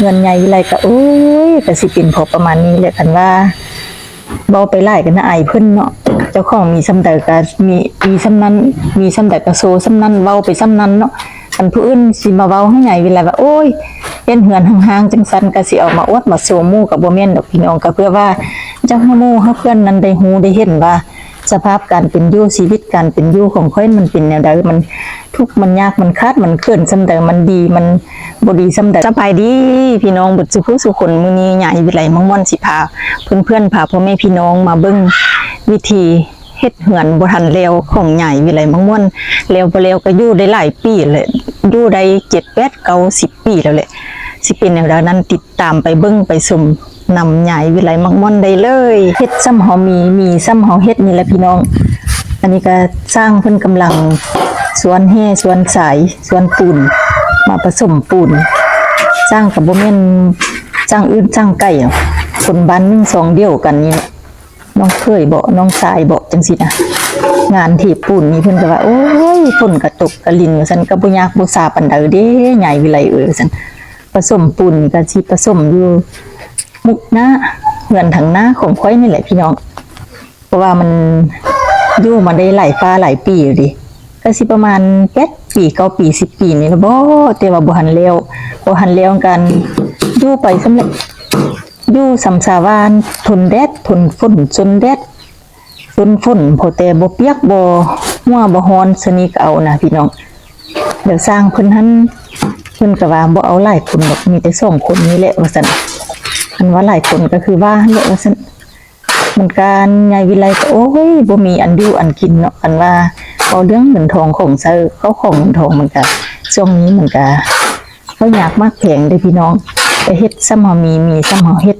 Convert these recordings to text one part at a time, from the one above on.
ເຮືອນໃຫຍ່ວິໄລກໍ ໂອ້ຍ ກໍຊິເປັນພໍປະມານນີ້ແຫຼະ ຄັນວ່າເວົ້າໄປຫຼາຍກໍໜ້າອາຍເພິ່ນເນາະ. ເຈົ້າຂອງມີສ່ຳໃດກໍມີ ມີສ່ຳນັ້ນ ມີສ່ຳໃດກໍໂຊສ່ຳນັ້ນ ເວົ້າໄປສ່ຳນັ້ນເນາະ. ຄັນຜູ້ອື່ນຊິມາເວົ້າໃຫ້ໃຫຍ່ວິໄລວ່າ ໂອ້ຍ ເຮັດເຮືອນຮ້າງໆ ຈັ່ງຊັ້ນ ກໍຊິເອົາມາອວດມາໂຊໝູ່ ກໍບໍ່ແມ່ນດອກພີ່ນ້ອງ. ກໍເພື່ອວ່າຢາກໃຫ້ໝູ່ໃຫ້ເພື່ອນນັ້ນໄດ້ຮູ້ໄດ້ເຫັນວ່າ ສະພາບການເປັນຢູ່ ຊີວິດການເປັນຢູ່ຂອງຂ້ອຍມັນເປັນແນວໃດ, ມັນທຸກມັນຍາກ ມັນຂາດມັນເຂີນສ່ຳໃດ, ມັນດີມັນບໍ່ດີສ່ຳໃດ. ສະບາຍດີພີ່ນ້ອງເບິດສູ່ຜູ້ສູ່ຄົນ, ມື້ນີ້ຍາຍວິໄລມັກມ່ວນຊິພາເພື່ອນໆ ພາພໍ່ແມ່ພີ່ນ້ອງມາເບິ່ງວິທີເຮັດເຮືອນບໍ່ທັນແລ້ວຂອງຍາຍວິໄລມັກມ່ວນ. ແລ້ວບໍ່ແລ້ວກໍຢູ່ໄດ້ຫຼາຍປີແລ້ວ, ຢູ່ໄດ້ເຈັດ ແປດ ເກົ້າ ສິບປີແລ້ວແຫຼະ. ຊິເປັນແນວໃດນັ້ນ ຕິດຕາມໄປເບິ່ງໄປຊົມ ນຳຍາຍວິໄລມັກມ່ວນໄດ້ເລີຍ. ເຮັດສ່ຳເຮົາມີ ມີສ່ຳເຮົາເຮັດນີ້ແຫຼະພີ່ນ້ອງ. ອັນນີ້ກໍຊ່າງເພິ່ນກຳລັງສວນແຮ່ ສວນຊາຍ ສວນປູນ ມາປະສົມປູນ. ຊ່າງກໍບໍ່ແມ່ນຊ່າງອື່ນຊ່າງໄກດອກ, ຄົນບ້ານໜຶ່ງຊ່ອງດຽວກັນນີ້ແຫຼະ, ນ້ອງເຂີຍເບາະ ນ້ອງຊາຍເບາະ ຈັ່ງຊີ້ນະ. ງານເທປູນນີ້ເພິ່ນກໍວ່າ ໂອ້ຍ ຝົນກໍຕົກກໍລິນ ວ່າຊັ້ນ, ກໍບໍ່ຍາກບໍ່ຊາປານໃດເດ້ ຍາຍວິໄລເອີຍ ວ່າຊັ້ນ. ປະສົມປູນນີ້ກໍຊິປະສົມຢູ່ມຸກໜ້າເຮືອນທາງໜ້າຂອງຂ້ອຍນີ້ແຫຼະພີ່ນ້ອງ, ເພາະວ່າມັນຢູ່ມາໄດ້ຫຼາຍຟ້າຫຼາຍປີຢູ່ເດ, ກໍຊິປະມານແປດປີ ເກົ້າປີ ສິບປີນີ້ລະບໍ, ແຕ່ວ່າບໍ່ທັນແລ້ວ. ບໍ່ທັນແລ້ວກັນ ຢູ່ໄປສ່ຳແຫຼະ, ຢູ່ສ່ຳສາວານ, ທົນແດດ ທົນຝົນ ຊົນແດດ ຝົນ ຝົນ ພໍແຕ່ບໍ່ປຽກ ບໍ່ຮ້ວນ ບໍ່ຮ້ອນຊະນີ້ກໍເອົານະພີ່ນ້ອງ. ແລ້ວຊ່າງເພິ່ນຫັ້ນ ເພິ່ນກໍວ່າບໍ່ເອົາຫຼາຍຄົນດອກ, ມີແຕ່ສອງຄົນນີ້ແຫຼະ ວ່າຊັ້ນ. ຄັນວ່າຫຼາຍຄົນກໍຄືວ່າຫັ້ນແຫຼະ ວ່າຊັ້ນ. ມັນການ ຍາຍວິໄລກໍ ໂອ້ຍ ບໍ່ມີອັນຢູ່ອັນກິນເນາະ, ຄັນວ່າເວົ້າເລື່ອງເງິນທອງຂອງໃຊ້ ເຂົ້າຂອງເງິນທອງ ມັນກະ ຊ່ວງນີ້ມັນກະເຂົ້າຍາກໝາກແພງເດ້ພີ່ນ້ອງ. ແຕ່ເຮັດສ່ຳເຮົາມີ ມີສ່ຳເຮົາເຮັດ.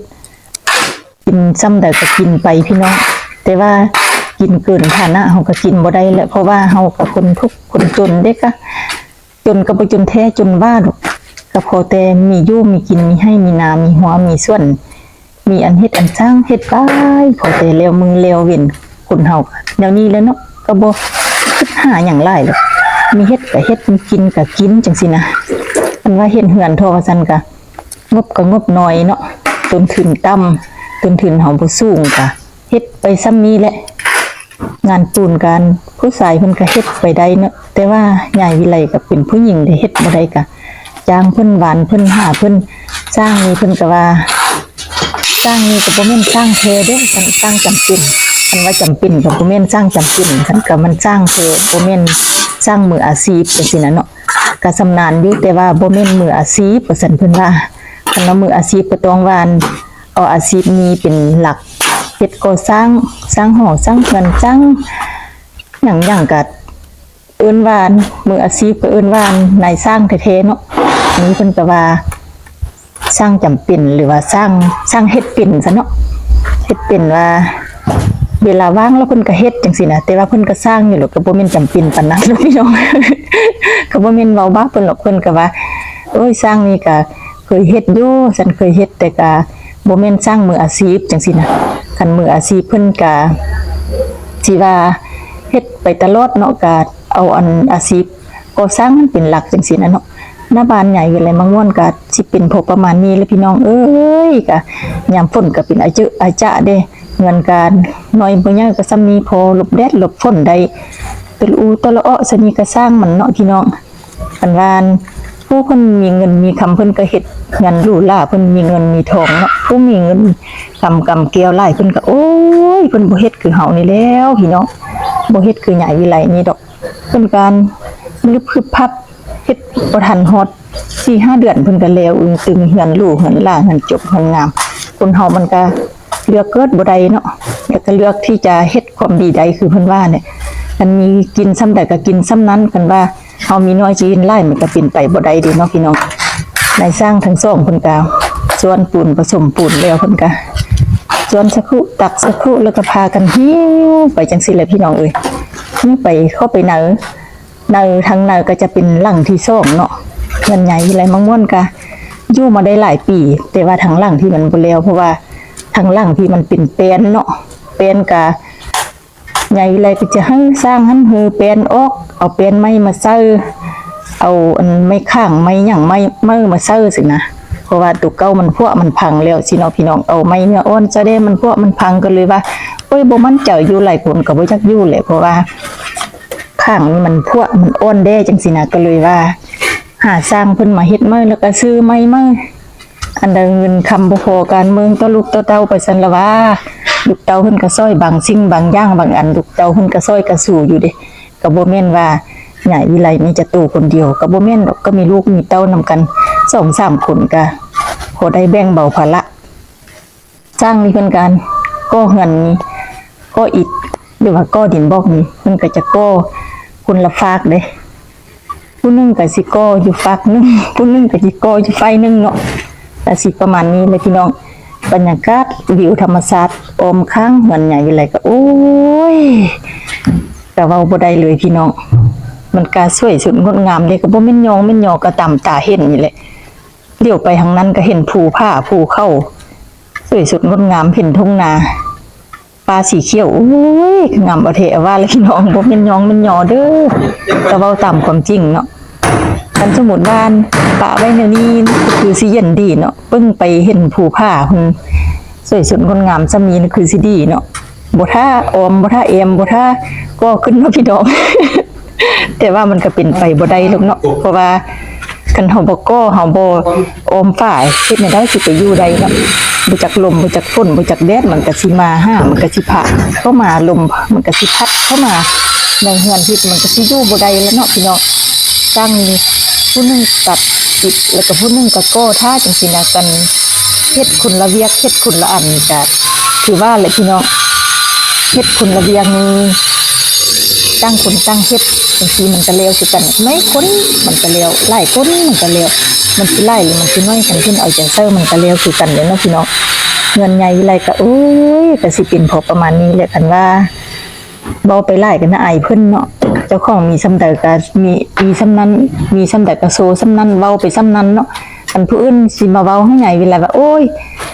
ກິນສ່ຳໃດກໍກິນໄປພີ່ນ້ອງ, ແຕ່ວ່າກິນເກີນຖານະເຮົາກໍກິນບໍ່ໄດ້ແຫຼະ, ເພາະວ່າເຮົາກໍຄົນທຸກຄົນຈົນເດ້ກະ, ຈົນກໍບໍ່ຈົນແທ້ຈົນວ່າດອກ, ກໍພໍແຕ່ມີຢູ່ມີກິນ, ມີໄຮ່ມີນາ ມີຮົ້ວມີສວນ, ມີອັນເຮັດອັນສ້າງເຮັດໄປ, ພໍແຕ່ແລ້ວມື້ແລ້ວເວັນ. ຄົນເຮົາກໍແນວນີ້ແຫຼະເນາະ, ກໍບໍ່ຄິດຫາຫຍັງຫຼາຍດອກ, ມີເຮັດກໍເຮັດ ມີກິນກໍກິນ ຈັ່ງຊີ້ນະ. ຄັນວ່າເຮັດເຮືອນທໍ່ວ່າຊັ້ນກະ ງົບກໍງົບໜ້ອຍເນາະ, ຕົ້ນທຶນຕ່ຳ, ຕົ້ນທຶນເຮົາບໍ່ສູງ, ກະເຮັດໄປສ່ຳນີ້ແຫຼະ. ງານປູນການ ຜູ້ຊາຍເພິ່ນກະເຮັດໄປໄດ້ເນາະ, ແຕ່ວ່າຍາຍວິໄລກໍເປັນຜູ້ຍິງເດ້ ເຮັດບໍ່ໄດ້, ກະຈ້າງເພິ່ນ ວານເພິ່ນ ຫາເພິ່ນ. ຊ່າງນີ້ເພິ່ນກະວ່າ ຊ່າງນີ້ກໍບໍ່ແມ່ນຊ່າງແທ້ເດ້, ຊ່າງຈຳເປັນ. ຄັນວ່າຈຳເປັນກໍບໍ່ແມ່ນຊ່າງຈຳເປັນ, ຄັນກະມັນຊ່າງແທ້ ບໍ່ແມ່ນຊ່າງມືອາຊີບ ຈັ່ງຊີ້ນະເນາະ. ກະຊຳນານຢູ່ ແຕ່ວ່າບໍ່ແມ່ນມືອາຊີບ ວ່າຊັ້ນເພິ່ນວ່າ. ຄັນວ່າມືອາຊີບກໍຕ້ອງວ່າ ເອົາອາຊີບນີ້ເປັນຫຼັກ, ເຮັດກໍ່ສ້າງ, ສ້າງຫໍ, ສ້າງເຮືອນ, ສ້າງຫຍັງຫຍັງ ກະເອີ້ນວ່າມືອາຊີບ, ກໍເອີ້ນວ່ານາຍຊ່າງແທ້ໆເນາະ. ອັນນີ້ເພິ່ນກໍວ່າ ຊ່າງຈຳເປັນ ຫຼືວ່າຊ່າງ ຊ່າງເຮັດເປັນຊະເນາະ, ເຮັດເປັນວ່າເວລາວ່າງແລ້ວເພິ່ນກໍເຮັດ ຈັ່ງຊີ້ນະ. ແຕ່ວ່າເພິ່ນກໍຊ່າງຢູ່ດອກ, ກໍບໍ່ແມ່ນຈຳເປັນປານນັ້ນດອກພີ່ນ້ອງ, ກໍບໍ່ແມ່ນເວົ້າບາບເພິ່ນດອກ. ເພິ່ນກໍວ່າ ໂອ້ຍ ຊ່າງນີ້ກໍເຄີຍເຮັດຢູ່, ຊັ້ນເຄີຍເຮັດ, ແຕ່ກໍບໍ່ແມ່ນຊ່າງມືອາຊີບ ຈັ່ງຊີ້ນະ. ຄັນມືອາຊີບເພິ່ນກໍຊິວ່າເຮັດໄປຕະຫຼອດເນາະ, ກໍເອົາອັນອາຊີບ ກໍ່ສ້າງມັນເປັນຫຼັກ ຈັ່ງຊີ້ນະເນາະ. ໜ້າບ້ານຍາຍວິໄລມັກມ່ວນກໍຊິເປັນພໍປະມານນີ້ແຫຼະພີ່ນ້ອງເອີຍ. ກໍຍາມຝົນກໍເປັນອາເຈິອາຈະເດ້, ເຮືອນການນ້ອຍບໍ່ໃຫຍ່ກໍສ່ຳນີ້ ພໍຫຼົບແດດຫຼົບຝົນໄດ້. ຕະຫຼະອູຕະຫຼະເອາະຊະນີ້ກໍຊ່າງມັນເນາະພີ່ນ້ອງ. ຄັນວ່າຜູ້ເພິ່ນມີເງິນມີຄຳ ເພິ່ນກໍເຮັດເຮືອນຫຼູຫຼາ, ເພິ່ນມີເງິນມີທອງເນາະ. ຜູ້ມີເງິນຄຳກຳແກ້ວຫຼາຍ ເພິ່ນກໍ ໂອ້ຍ ເພິ່ນບໍ່ເຮັດຄືເຮົານີ້ແລ້ວພີ່ນ້ອງ, ບໍ່ເຮັດຄືຍາຍວິໄລນີ້ດອກ. ເພິ່ນການລຶບຮຶບພັບ ເຮັດບໍ່ທັນຮອດສີ່ຫ້າເດືອນ ເພິ່ນກໍແລ້ວອຶງຕຶງ ເຮືອນຫຼູເຮືອນຫຼາເຮືອນຈົບເຮືອນງາມ. ຄົນເຮົາມັນກໍເລືອກເກີດບໍ່ໄດ້ເນາະ, ແລ້ວກໍເລືອກທີ່ຈະເຮັດຄວາມດີໄດ້ ຄືເພິ່ນວ່າແຫຼະ. ຄັນມີກິນສ່ຳໃດກໍກິນສ່ຳນັ້ນ, ຄັນວ່າເຮົາມີໜ້ອຍຈະກິນຫຼາຍ ມັນກໍເປັນໄປບໍ່ໄດ້ເດ້ເນາະພີ່ນ້ອງ. ນາຍຊ່າງທັງສອງເພິ່ນກໍສວນປູນ ປະສົມປູນແລ້ວ ເພິ່ນກໍສວນສະຄຸ ຕັກສະຄຸ ແລ້ວກໍພາກັນຫິ້ວໄປຈັ່ງຊີ້ແຫຼະພີ່ນ້ອງເອີຍ. ຫິ້ວໄປເຂົ້າໄປໃນ ໃນ ທາງໃນກໍຈະເປັນຫຼັງທີສອງເນາະ. ເຮືອນໃຫຍ່ວິໄລມັກມ່ວນກະຢູ່ມາໄດ້ຫຼາຍປີ, ແຕ່ວ່າທາງຫຼັງທີ່ມັນບໍ່ແລ້ວ ເພາະວ່າທາງຫຼັງທີ່ມັນເປັນແປ້ນເນາະ, ແປ້ນກະ ໃຫຍ່ວິໄລກໍຈະໃຫ້ຊ່າງຫັ້ນຮື້ແປ້ນອອກ, ເອົາແປ້ນໃໝ່ມາໃສ່, ເອົາອັນໄມ້ຂາງໄມ້ຫຍັງໄມ້ ໄມ້ມາໃສ່ຊີ້ນະ. ເພາະວ່າໂຕເກົ່າມັນຜຸມັນພັງແລ້ວຊີ້ເນາະພີ່ນ້ອງ. ເອົາໄມ້ເນື້ອອ່ອນຊະເດ ມັນຜຸມັນພັງ ກໍເລີຍວ່າ ໂອ້ຍ ບໍ່ໝັ້ນໃຈຢູ່ ຫຼາຍຄົນກໍບໍ່ຢາກຢູ່ແຫຼະ ເພາະວ່າຂ້າງນີ້ມັນຜຸມັນອ່ອນແດ່ຈັ່ງຊີ້ນະ ກໍເລີຍວ່າຫາຊ່າງເພິ່ນມາເຮັດໃໝ່ ແລ້ວກໍຊື້ໃໝ່ໃໝ່. ອັນໃດເງິນຄຳບໍ່ພໍການເມືອງຕໍ່ລູກຕໍ່ເຕົ້າໄປຊັ້ນລະວ່າ ລູກເຕົ້າເພິ່ນກໍຊ່ອຍບາງສິ່ງບາງຢ່າງ ບາງອັນລູກເຕົ້າເພິ່ນກໍຊ່ອຍກະຊູຢູ່ເດ້. ກໍບໍ່ແມ່ນວ່າຍາຍວິໄລມີແຕ່ໂຕຄົນດຽວ ກໍບໍ່ແມ່ນດອກ ກໍມີລູກມີເຕົ້ານຳກັນສອງສາມຄົນ ກໍພໍໄດ້ແບ່ງເບົາພາລະ. ຊ່າງນີ້ເພິ່ນກະກໍ່ເຮືອນນີ້ ກໍ່ອິດ ຫຼືວ່າກໍ່ດິນບລັອກນີ້ ເພິ່ນກໍຈະກໍ່ຄົນລະຟາກເດ້. ຜູ້ໜຶ່ງກໍຊິກໍ່ຢູ່ຟາກໜຶ່ງ ຜູ້ໜຶ່ງກໍຊິກໍ່ຢູ່ຟາກໜຶ່ງເນາະ. ກໍຊິປະມານນີ້ແຫຼະພີ່ນ້ອງ. ບັນຍາກາດວິວທຳມະຊາດອ້ອມຂ້າງເຮືອນຍາຍວິໄລກໍ ໂອ້ຍ ກໍເວົ້າບໍ່ໄດ້ເລີຍພີ່ນ້ອງ. ມັນກະສວຍສົດງົດງາມເດ້ ກໍບໍ່ແມ່ນຍ້ອງແມ່ນຍໍ ກໍຕາມຕາເຫັນນີ້ແຫຼະ. ຫຼຽວໄປທາງນັ້ນກໍເຫັນພູຜາພູເຂົາ ສວຍສົດງົດງາມ ເຫັນທົ່ງນາ ຟ້າສີຂຽວ ໂອ້ຍ ງາມເອົາແທ້ເອົາວ່າເລີຍພີ່ນ້ອງ. ບໍ່ແມ່ນຍ້ອງແມ່ນຍໍເດີ ກໍເວົ້າຕາມຄວາມຈິງເນາະ. ຄັນສົມມຸດວ່າປະໄວ້ແນວນີ້ ຄືຊິເຢັນດີເນາະ. ເບິ່ງໄປເຫັນພູຜາພຸ້ນ ສວຍສົດງົດງາມສ່ຳນີ້ ຄືຊິດີເນາະ. ບໍ່ຖ້າອ້ອມ ບໍ່ຖ້າແອ້ມ ບໍ່ຖ້າກໍ່ຂຶ້ນເນາະພີ່ນ້ອງ. ແຕ່ວ່າມັນກໍເປັນໄປບໍ່ໄດ້ດອກເນາະ ເພາະວ່າຄັນເຮົາບໍ່ກໍ່ ເຮົາບໍ່ອ້ອມຝາ ເຮັດແນວໃດຊິໄປຢູ່ໄດ້ເນາະ? ບໍ່ຈັກລົມ ບໍ່ຈັກຝົນ ບໍ່ຈັກແດດ ມັນກໍຊິມາຫາ ມັນກໍຊິພາເຂົ້າມາ ລົມມັນກໍຊິພັດເຂົ້າມາໃນເຮືອນ ທີ່ມັນກໍຊິຢູ່ບໍ່ໄດ້ແລ້ວເນາະພີ່ນ້ອງ. ຊ່າງນີ້ຜູ້ໜຶ່ງຕັດອິດ ແລ້ວກໍຜູ້ໜຶ່ງກໍກໍ່ຖ້າຈັ່ງຊີ້ນະ ກັນເຮັດຄົນລະວຽກ ເຮັດຄົນລະອັນນີ້ກໍ ຄືວ່າແຫຼະພີ່ນ້ອງ ເຮັດຄົນລະວຽກນີ້ ຕ່າງຄົນຕ່າງເຮັດ ບາງທີມັນກໍແລ້ວຄືກັນ ໜ້ອຍຄົນມັນກໍແລ້ວ ຫຼາຍຄົນມັນກໍແລ້ວ ມັນຊິຫຼາຍຫຼືມັນຊິໜ້ອຍ ຄັນເພິ່ນເອົາໃຈໃສ່ມັນກໍແລ້ວຄືກັນເດ້ເນາະພີ່ນ້ອງ. ເຮືອນໃຫຍ່ວິໄລກໍ ໂອ້ຍ ກໍຊິເປັນພໍປະມານນີ້ແຫຼະ. ຄັນວ່າເວົ້າໄປຫຼາຍກໍໜ້າອາຍເພິ່ນເນາະ ເຈົ້າຂອງມີສ່ຳໃດກໍມີ ມີສ່ຳນັ້ນ ມີສ່ຳໃດກໍໂຊສ່ຳນັ້ນ ເວົ້າໄປສ່ຳນັ້ນເນາະ. ຄັນຜູ້ອື່ນຊິມາເວົ້າໃຫ້ໃຫຍ່ວິໄລວ່າ ໂອ້ຍ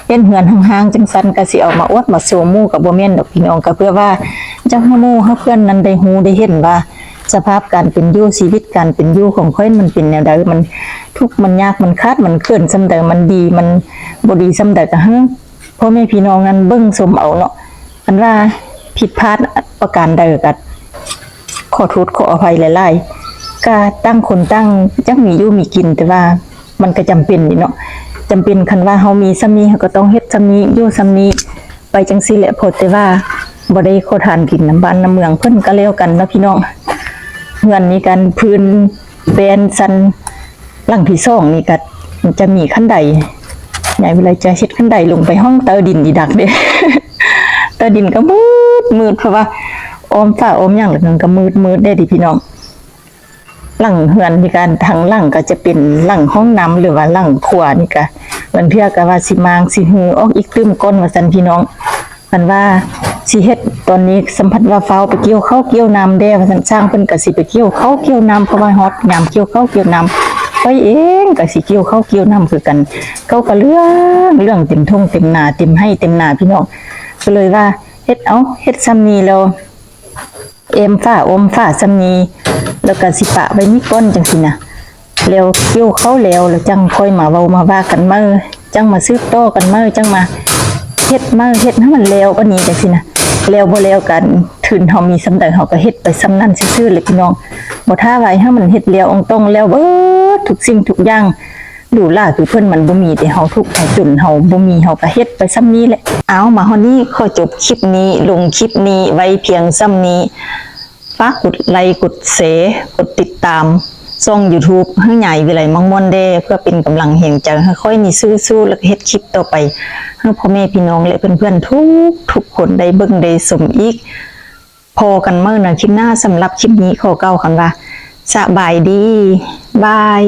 ເຮັດເຮືອນຮ້າງໆ ຈັ່ງຊັ້ນ ກໍຊິເອົາມາອວດມາໂຊໝູ່ ກໍບໍ່ແມ່ນດອກພີ່ນ້ອງ. ກໍເພື່ອວ່າຢາກໃຫ້ໝູ່ໃຫ້ເພື່ອນນັ້ນໄດ້ຮູ້ໄດ້ເຫັນວ່າ ສະພາບການເປັນຢູ່ ຊີວິດການເປັນຢູ່ຂອງຂ້ອຍມັນເປັນແນວໃດ ມັນທຸກມັນຍາກ ມັນຂາດມັນເຂີນສ່ຳໃດ ມັນດີມັນບໍ່ດີສ່ຳໃດ ກໍໃຫ້ພໍ່ແມ່ພີ່ນ້ອງນັ້ນເບິ່ງຊົມເອົາເນາະ. ຄັນວ່າຜິດພາດປະການໃດກໍ ຂໍໂທດຂໍອະໄພຫຼາຍໆ. ກະຕ່າງຄົນຕ່າງຢາກມີຢູ່ມີກິນ ແຕ່ວ່າມັນກະຈຳເປັນເດເນາະ ຈຳເປັນ. ຄັນວ່າເຮົາມີສ່ຳນີ້ ເຮົາກໍຕ້ອງເຮັດສ່ຳນີ້ ຢູ່ສ່ຳນີ້ໄປຈັ່ງຊີ້ແຫຼະ. ພໍແຕ່ວ່າບໍ່ໄດ້ຂໍທານກິນນຳບ້ານນຳເມືອງເພິ່ນກໍແລ້ວກັນເນາະພີ່ນ້ອງ. ເຮືອນນີ້ກັນພື້ນແປ້ນຊັ້ນ ຫຼັງທີສອງນີ້ກໍຈະມີຂັ້ນໄດ ຍາຍວິໄລຈະເຮັດຂັ້ນໄດລົງໄປຫ້ອງໃຕ້ດິນອີ່ດັກເດ້. ໃຕ້ດິນກໍມືດໆ ເພາະວ່າອ້ອມຝາອ້ອມຫຍັງແລ້ວມັນກໍມືດໆເດ້ຕິພີ່ນ້ອງ. ຫຼັງເຮືອນນີ້ກະ ທາງຫຼັງກໍຈະເປັນຫຼັງຫ້ອງນ້ຳ ຫຼືວ່າຫຼັງຄົວນີ້ກະ ບາງເທື່ອກໍວ່າຊິມ້າງຊິຮື້ອອກອີກຕື່ມກ່ອນວ່າຊັ້ນພີ່ນ້ອງ. ຄັນວ່າຊິເຮັດຕອນນີ້ ສຳພັດວ່າຟ້າວໄປກ່ຽວເຂົ້າກ່ຽວນ້ຳແດ່ວ່າຊັ້ນ ຊ່າງເພິ່ນກໍຊິໄປກ່ຽວເຂົ້າກ່ຽວນ້ຳ ເພາະວ່າຮອດຍາມກ່ຽວເຂົ້າກ່ຽວນ້ຳ ຂ້ອຍເອງກໍຊິກ່ຽວເຂົ້າກ່ຽວນ້ຳຄືກັນ. ເຂົ້າກໍເຫຼືອງເຫຼືອງເຕັມທົ່ງເຕັມນາ ເຕັມໄຮ່ເຕັມນາພີ່ນ້ອງ. ກໍເລີຍວ່າເຮັດເອົາ ເຮັດສ່ຳນີ້ແລ້ວ ແອ້ມຝາອ້ອມຝາສ່ຳນີ້ ແລ້ວກໍຊິປະໄວ້ນີ້ກ່ອນຈັ່ງຊີ້ນະ. ແລ້ວກ່ຽວເຂົ້າແລ້ວ ແລ້ວຈັ່ງຄ່ອຍມາເວົ້າມາວ່າກັນໃໝ່ ຈັ່ງມາສືບຕໍ່ກັນໃໝ່ ຈັ່ງມາເຮັດໃໝ່ ເຮັດໃຫ້ມັນແລ້ວກວ່ານີ້ຈັ່ງຊີ້ນະ. ແລ້ວບໍ່ແລ້ວກັນ ທຶນເຮົາມີສ່ຳໃດ ເຮົາກໍເຮັດໄປສ່ຳນັ້ນຊື່ໆແຫຼະພີ່ນ້ອງ. ບໍ່ຖ້າໄວ້ໃຫ້ມັນເຮັດແລ້ວອອງຕອງ ແລ້ວເບິດທຸກສິ່ງທຸກຢ່າງ ຫຼູຫຼາຄືເພິ່ນມັນບໍ່ມີ ແຕ່ເຮົາທຸກເຮົາຈົນ ເຮົາບໍ່ມີ ເຮົາກໍເຮັດໄປສ່ຳນີ້ແຫຼະ. ເອົາ ມາຮອດນີ້ ຂໍຈົບຄລິບນີ້ ລົງຄລິບນີ້ໄວ້ພຽງສ່ຳນີ້. ຝາກກົດໄລ ກົດແຊ ກົດຕິດຕາມຊ່ອງຢູທູບໃຫ້ຍາຍວິໄລມັກມ່ວນແດ່ ເພື່ອເປັນກຳລັງແຮງໃຈໃຫ້ຂ້ອຍນີ້ສູ້ໆ ແລ້ວກໍເຮັດຄລິບຕໍ່ໄປ ໃຫ້ພໍ່ແມ່ພີ່ນ້ອງ ແລະ ເພື່ອນໆທຸກໆຄົນໄດ້ເບິ່ງໄດ້ຊົມອີກ. ພໍ້ກັນໃໝ່ໃນຄລິບໜ້າ. ສຳລັບຄລິບນີ້ຂໍກ່າວຄຳວ່າ ສະບາຍດີ ບາຍ.